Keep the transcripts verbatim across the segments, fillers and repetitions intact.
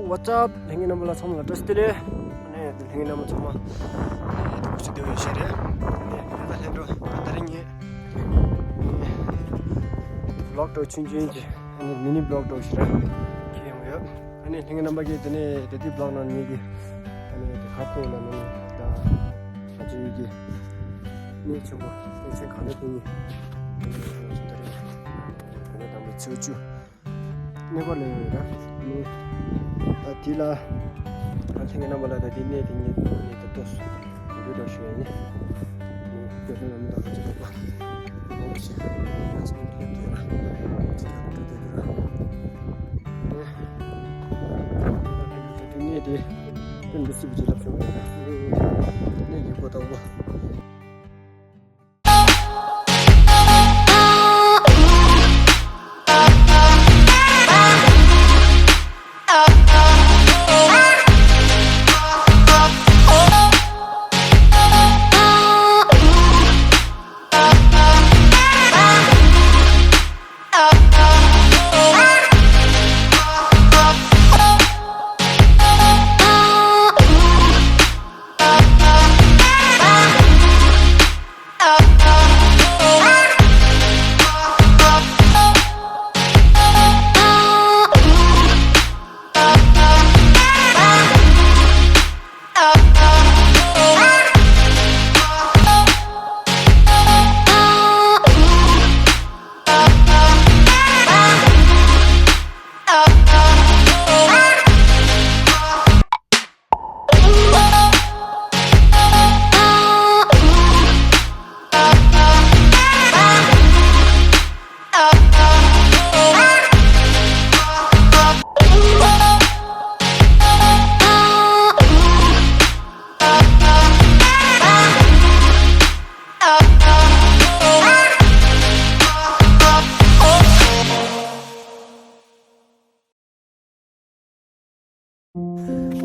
What's up? ལྷན་རྒྱས་རྣམ་པ་ལ་ཚང་མ་ལ་བཀྲ་ཤིས་བདེ་ལེགས། ཨ་ནི་ལྷན་རྒྱས་རྣམ་པ་ཚང་མ་ཨ་ནི་ཐུགས་རྗེ་ཆེ་ཞུ་རེད། ཨ་ནི་ད་ལྟ་ལྷན་འགྲོ་ད་ད་རིང་ངས་vlog འདྲ་ཆུང་ཆུང་ཅིག་ཨ་ནི་mini vlog འདྲ་ཞིག་ར་ཁྱེར་ཡོང་གི་ཡོད། ཨ་ནི་ལྷན་རྒྱས་རྣམ་པ་གིས་དེ་ནས་དེ་དུས་vlog ནང་ངེད་ཀྱི་ཨ་ནི་དེ་ཁ་ཁོང་ལ་ནི་ད་ང་ཚོའི་གི་གནས་ཆེན་པོ་གནས་ཆེན་གང་འདྲ་དེ་ཉིད་ཨ་ནི་ང་ཚོ་ད་རེས་ད་ནི་དང་པོ་ཚེས་བཅུ། གནས་སྐོར་ལ་ཡོང་ཡོད་ར། ནི། ད་དེ་ལ། ཨ་ལྷན་རྒྱས་རྣམ་པ་ལ་ད་དེ་གནས་དེ་ཉིད་ནི་ད་ལྟོས། འགྲོ་དང་ཞུ་ཡ་ཡིན། ནི་སྐྱོ་ལྷན་རྣམ་དག་ཅིག་ལ། ཨོ་ཤི། ང་ཚོ་ནི་སླེབས་དུས་ར། ཅི་ཡང་འགྲོ་དུས་ར། ནི། ད་དེ་གནས་དེ། དེ་འདི་སྲིད་པའི་རྗེས་ལ་བྱུང་བ་ར། ནི་ཡིག་པོ་ལྟ་བུ།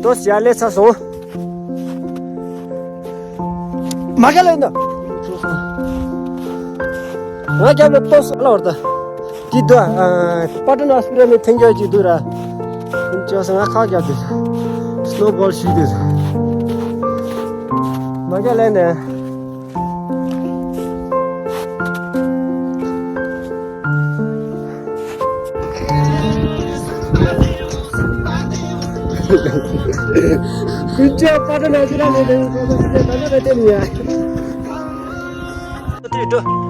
ལྟོས་ཡ་ལས་ཚ་སོང་། མ་ག་ལས་ན། ང་རྒྱབ་ལ་ལྟོས་ལ་བར་ད། དེ་དུ་ཨ། པ་ཏན་ཨོ་སི་ཊི་རི་ཡ་ནས་ཐོན་རྒྱུ་ཅིག་འདུག་ར། ཁྱོད་ཚོ་ང་ཁ་རྒྱབ་དུས། སི་ནོ་བོལ་ཞུས་དུས། མ་ག་ལས་ན། ཀུན་སྤྱོད་པ་ཏྲ་ན་ཅི་ར་ནས་དེ་ཚོ་ཚོ་ཞིག་ད་ལྟ་རེ་བསྟན་ཡ། ད།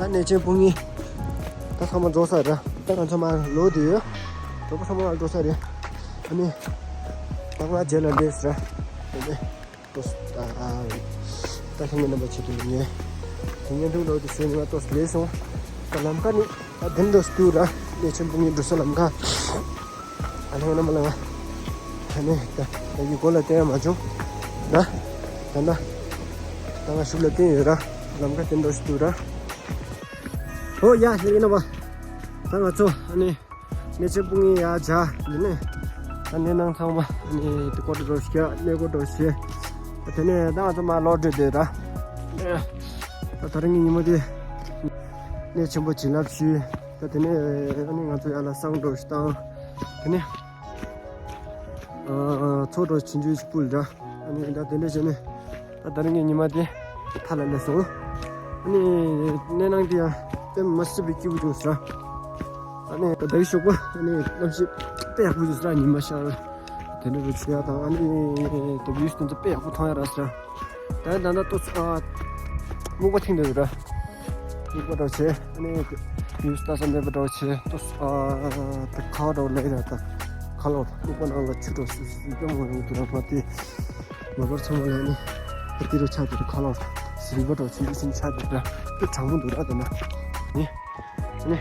ད་གནས་ཆེན་སྤུངས་ངེ་ད་ཚང་མ་རྫོགས་ས་རེད། ད་ང་ཚང་མ་ལོག་བསྡད་ཡོད། གྲོགས་པོ་ཚང་མ་རྫོགས་ས་རེད། ཨ་ནི། ད་ང་རྗེས་ལ་སླེབས་ས་རེད། ཨ་ནི། ཨ། ད་ལྷན་རྒྱས་རྣམ་པ་ཆེད་དུ་ལ་ངས་དེ་བརྙན་ཐུང་འདྲ་བོ་དེ་བཟོས་ནས་ང་ཏོག་ཙམ་ལས་སོང་། ད་ལམ་ཁ་ནི་ད་དེ་འདྲ་ཞིག་འདུག་ར། གནས་ཆེན་སྤུངས་ངེ་འགྲོ་ས་ལམ་ཁ། ཨ་ལྷན་རྒྱས་རྣམ་པ་ལ་ང་ད་ནི་ད་ད་ཡི་གོ་ལ་བསྟན་ཡ་མ་བྱུང་ར། ད་ད་ད་ང་ཤུགས་ལ་བསྟན་ཡོད་ར། ལམ་ཁ་དེ་འདྲ་ཞིག་འདུག་ར། ཨོ་ཡ་ལྷན་རྒྱས་རྣམ་པ། ད་ང་ཚོ་ཨ་ནི། གནས་ཆེན་སྤུངས་ངེ་ཡར་བྱ་འདི་ནས། ད་གནས་ནང་ཚང་མ་ནི་དེ་ཀོ་ཏི་རོ་ཞིག་གནས་སྐོར་རོ་ཞིག་དེ་ནས་ད་ང་ཚོ་མར་ལོག་འགྲོ་དེ་ར། ད་ད་རིང་གི་ཉིན་མོ་དེ་གནས་ཆེན་པོ་བྱིན་རླབས་ཞུས། ད་དེ་ནས་ཨ་ནི་ང་ཚོ་ཡར་ལ་བསང་རོ་ཞིག་བཏང་། དེ་ནས་ཚོགས་རོ་ཆུང་ཆུང་ཞིག་ཕུལ་ར། ཨ་ནི་ད་དེ་འདྲ་བྱས་ནས། ད་ད་རིང་གི་ཉི་མ་དེ་མཐའ་ལ་སླེབས་སོང་། ཨ་ནི་གནས་ནང་དེ་ཡང་དཔེ་མ་སྲིད་པའི་སྐྱིད་པོ་བྱུང་ས། ཨ་ནི་ད་ལྟའི་ཞོགས་པ་ཨ་ནི་གནམ་གཤིས་དཔེ་ཡག་པོ་བྱུང་ས་ར། ཉི་མ་ཤར་དེ་འདྲ་རུ་ཆུ་ཡག་དང་ཨ་ནི་ད་བིའུ་དེ་ཚོ་དཔེ་ཡག་པོ་མཐོང་ཡ་ར་ས། ད་ད་ད་ཏོ་ཨ་སྨུག་པ་ཐིང་འདོད་ར། སྨུག་པ་འདྲ་བྱས་ཨ་ནི་བིའུ་ལྟ་ས་མེད་པ་འདྲ་བྱས་ཏོ་ཨ་ད་ཁ་བ་འདྲ་ལས་ར། ད་ཁ་ལོ་སྨུག་པ་ནང་ལ་ཆུ་འདྲ་སུ་སུ་སུ་ཡོང་ཡོང་དུ་ར་མ་དེ། མ་པར་ཚང་མ་ལ་ནི་ཧ་ཏི་རུ་ཆགས་འདུག་ཁ་ལག་སིལ་བ་འདྲ་ཆུང་ཆུང་ཆགས་འདུག་ར། དཔེ་གྲང་མོ་འདུག་ར། དེ་ན་ནི་ནི་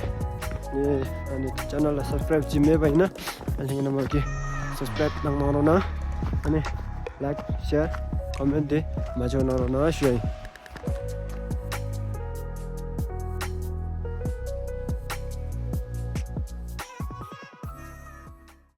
ནི་ཨ་ནི་ཅེ་ནལ་ལ་སབ་སི་ཀྲའིབ་བྱས་མེད་པ་ཡིན་ན་ཨ་ལྷན་རྒྱས་རྣམ་པ་གིས་སབ་སི་ཀྲའིབ་གནང་གནང་རོགས་གནང་། ཨ་ནི་ལའིཀ་ཤེར་ཀོ་མེན་ཊི་དེ་མ་བརྗེད་གནང་རོགས་གནང་ཞུ་ཡ་ཡིན།